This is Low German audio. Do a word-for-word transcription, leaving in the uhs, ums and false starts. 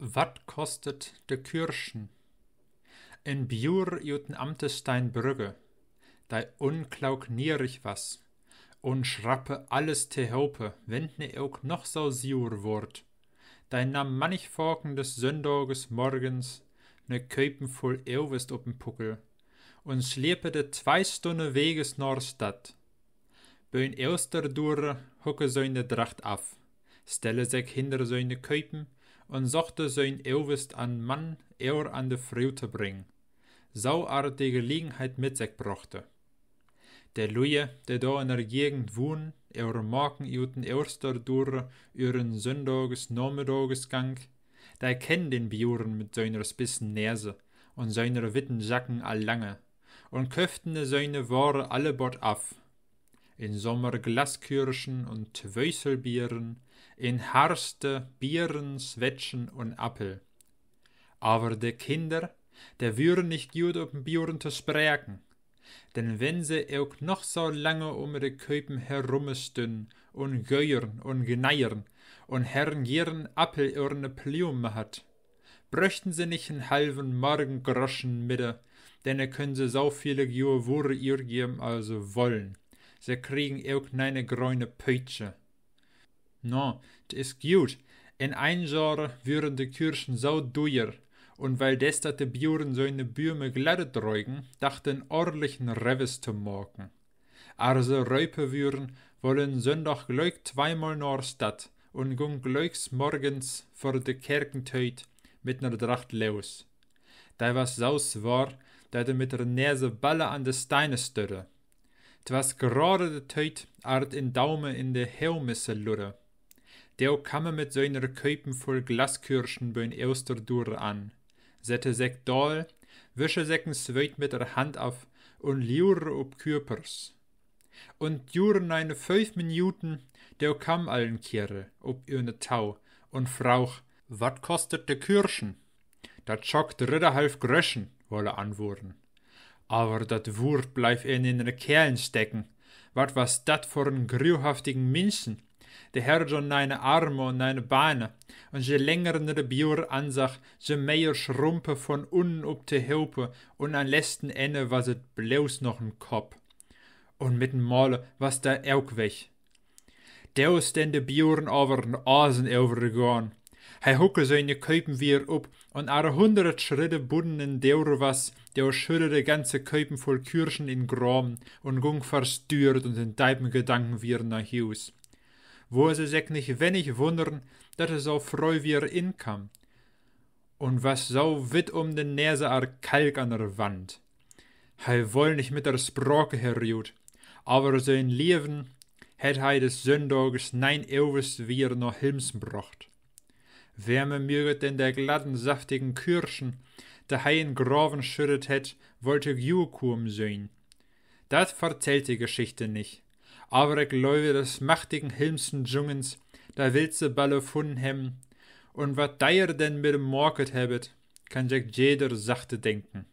Wat kostet de Kürschen? En Biur ut den Amte Steinbrügge, dei unklauk nierig was un schrappe alles tehope, wenn 't ne ok noch so siur wort, dei namm mannigfaken des Sünndages morgens ne Köpen vull Ewest op en Puckel un slepe de twei Stunne Weges nor Stadt. Bön Eosterdure hucke seine Dracht af, stelle sek hinder seine Köpen un sochte sein Ewest an Mann or an de Fru to bringen, so ar de Gelegenheit mit sek brochte. De Lüe, de do in der Gegend wuhnen, or maken ut den Eosterdure üren Sünndages-Namiddagesgang, dei kennen den Biuren mit seiner spissen Nese un seiner witten Jacken al lange un köften seine Ware alle bot af. In Sommer Glaskürschen un Twöselbieren, in Harste Bieren, Swetschen un Appel. Aver de Kinder, de würen nich gut op en Biuren to spreken, denn wenn se ok noch so lange um de Köpen herumme stünnen un gören un gneiern un herren gieren Appel or ne Plume hatt, bröchten se nich en halven Morgengroschen midde, denn er können se so viele Giuer Wure irgeven, als se wollen. Se kriegen ok neine greune Pötsche. Na, 't is gut, in ein Jahre würen de Kürschen so duier, un weil des dat de Biuren seine Büme gladde dreugen, dacht en ordentlichen Rewes to maken. Ar se röpe würen, woll en Sünndag glöök tweimol nor Stadt un gung glööks morgens vor de Kerkentöt mit ner Dracht los. Dei was so swar, dat e mit der Nese balle an de Steine stödde. 't was grade de Töt, ar 't en Daume in de Heumisse ludde. Do kamm e mit seiner Köpen vull Glaskürschen bön Eosterdure an, sette sek dal, wische sek en Sweet mit der Hand af un luure op Küpers. Un 't jure neine fief Minuten, do kamm al en Kere op üne tau un fraug: Wat kostet de Kürschen? Dat schockt ridderhalf Gröschen, wolle antwoorden. Aver dat Wuurt bleif en in de Kehlen stecken. Wat was dat vor en gruhaftigen Minschen? De herr jo neine Arme un neine Beine, un je länger ne de Biur ansach, je mehr schrumpe von unnen op de Hope, un an letzten Enne was et bloß noch en Kopp. Un mit en Male was de ok weg. Do is denn de Biuren aver en Asen övergahn. He hucke seine Köpen wier op, un ar e hundert Schritte buten en Dore was, do schüdde de ganze Köpen vull Kürschen in Graven un gung verstüert un in deipen Gedanken wier na Huus, wo se sek nich wennig wunnern, dat e so freu wier inkamm, un was so witt um de Nese ar Kalk an der Wand. He woll nich mit der Sprake herut, aver sien Leven hett he des Sünndages nein Ewes wier na Hilmsen brocht. Weme möget denn de gladden, saftigen Kürschen, de he in Graven schüddet hett, woll to Gute kumen sien? Dat vertellt de Geschichte nich, aver ik glöve, des machtigen Hilmsen Jungens, de willt se balle funnen hebben, un wat dei er denn mit em maket hebbet, kann sik jeder sachte denken.